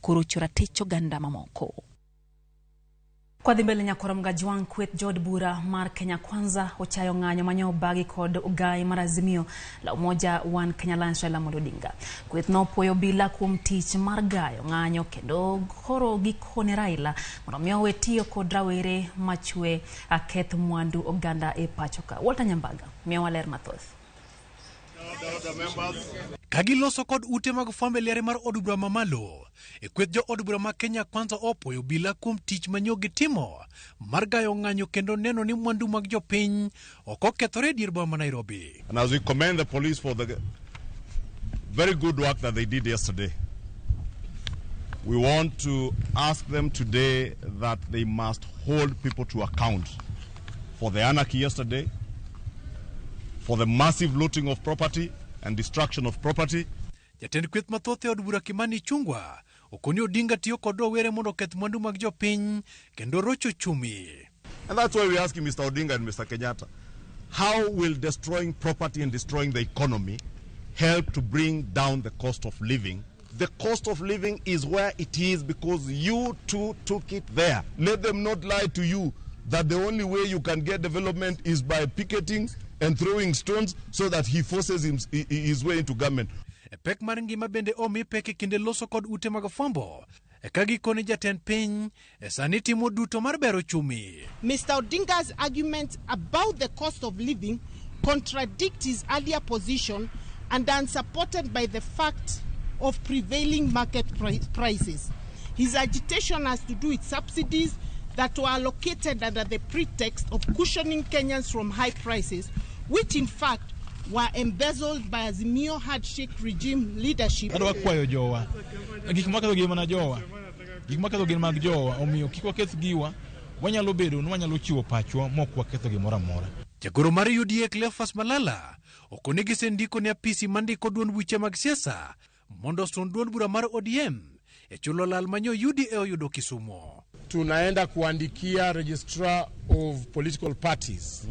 korocho ratich oganda mamoko. Kwadhi mbele nyakwar Mgajwang' kweth jood bura mar Kenya Kwanza ochayo ng'anyo manyo obagi kod ogai mar Azimio la Umoja One Kenya Alliance Raila Amolo Odinga. Kweth nopuoyo obila kuom tich mar gayo ng'anyo kendo koro gikone Raila mondo mi owe tiyo kod rawere machwe aketh mwandu oganda e pacho ka. Walter Nyambaga miyowa ler mathoth. Ka giloso kod ute mag fwambo e liare mar od bura mamalo, e kweth jo od bura ma Kenya Kwanza opuoyo obila kuom tich manyo gitimo mar gayo ng'anyo kendo neno ni mwandu mag jopiny ok okethore e dier boma ma Nairobi. And as we commend the police for the very good work that they did yesterday, we want to ask them today that they must hold people to account for the anarchy yesterday, for the massive looting of property and destruction of property. Jatend kweth mathoth e od bura Kimani Ichung'wa okoni Odinga tiyo kod rowere mondo oketh mwandu mag jopiny kendo rocho uchumi. And that's why we're asking Mr. Odinga and Mr. Kenyatta, how will destroying property and destroying the economy help to bring down the cost of living? The cost of living is where it is because you two took it there. Let them not lie to you that the only way you can get development is by picketing and throwing stones so that he forces his way into government. E pek mar ngima bende omi pek e kinde loso kod ute mag fwambo e ka gikone jatend piny e sani timo duto mar bero uchumi. Mr. Odinga's argument about the cost of living contradict his earlier position and are unsupported by the fact of prevailing market prices. His agitation has to do with subsidies that were allocated under the pretext of cushioning Kenyans from high prices, which in fact were embezzled by Azimio handshake regime leadership. Adwa kwayo jowa gik maketho gin mana jowa gik maketho gin mag jowa omiyo kik waketh giwa wanyalo bedo ni wanyalo chiwo pachwa mok waketho gimoro amora. Jagoro mar UDA Cleophas Malala okoni gisendiko ne apisi mandiko duond buche mag siasa mondo osund duond bura mar ODM e chulo lal manyo UDA oyudo Kisumu. Tunaenda kuandikia registrar of political parties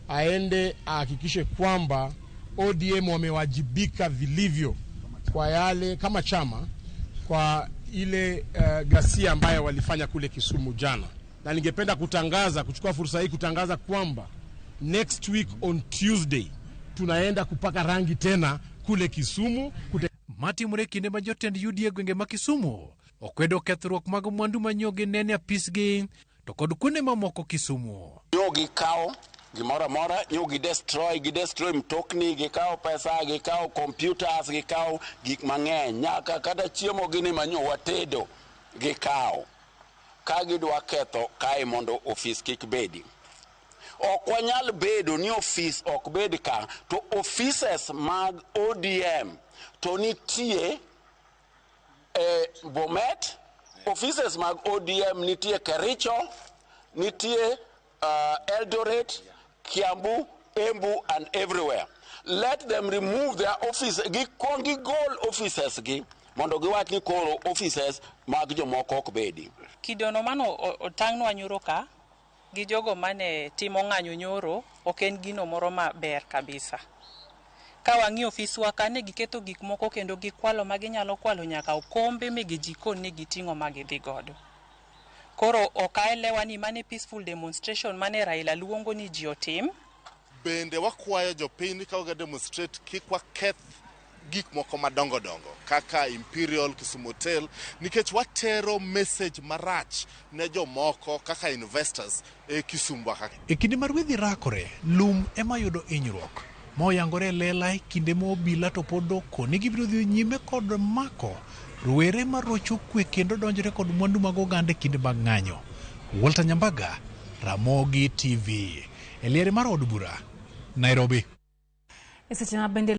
aende ahakikishe kwamba ODM wamewajibika vilivyo kwa yale kama chama kwa ile ghasia ambayo walifanya kule Kisumu jana, na ningependa kutangaza, kuchukua fursa hii kutangaza kwamba next week on Tuesday tunaenda kupaka rangi tena kule Kisumu Matimore kinde ma jotend UDA gwenge ma Kisumu okwedo kethruok mag mwandu manyo ginene apisgi to kod kuonde mamoko Kisumu. Nyo gikawo gimoro amora, nyo gidestroy, gidestroy mtokni, gikawo pesa, gikawo computers, gikawo gik mang'eny, nyaka kata chiemo gini manyo watedo gikawo. Ka gidwa ketho kae mondo ofis kik bedi. Ok wanyal bedo ni ofis ok bed ka, to offices mag ODM to nitie e Bomet, offices mag ODM nitie Kericho, nitie Eldoret, Kiambu, Embu and everywhere. Let them remove their office, gikwong gigol offices gi mondo giwach ni koro offices mag jomoko ok bedi. Kidono mano otang'nwa nyoro ka gi jogo mane timo ng'anyo nyoro ok en gino moro maber kabisa. Ka wang'iyo ofiswa ka ne giketho gik moko kendo gikwalo ma ginyalo kwalo nyaka okombe mege jikon ne giting'o ma gidhi godo. Koro ok aelewa ni mane peaceful demonstration mane Raila luongo ni ji otim. Bende wakwayo jopiny ka waga demonstrate kik waketh gik moko madongo dongo kaka Imperial, Kisumu Hotel, nikech watero message marach ne jomoko kaka investors e Kisumu kaka. E kinde ma rwedhi rakore, lum ema yudo hinyruok. Ma oyangore e lela e kinde ma obila to pod okoni gibiro dhi nyime kod mako rowere marocho kwe kendo donjore kod mwandu mag oganda e kinde mag ng'anyo. Walter Nyambaga, Ramogi TV, e liere mar od bura, Nairobi. E seche ma bende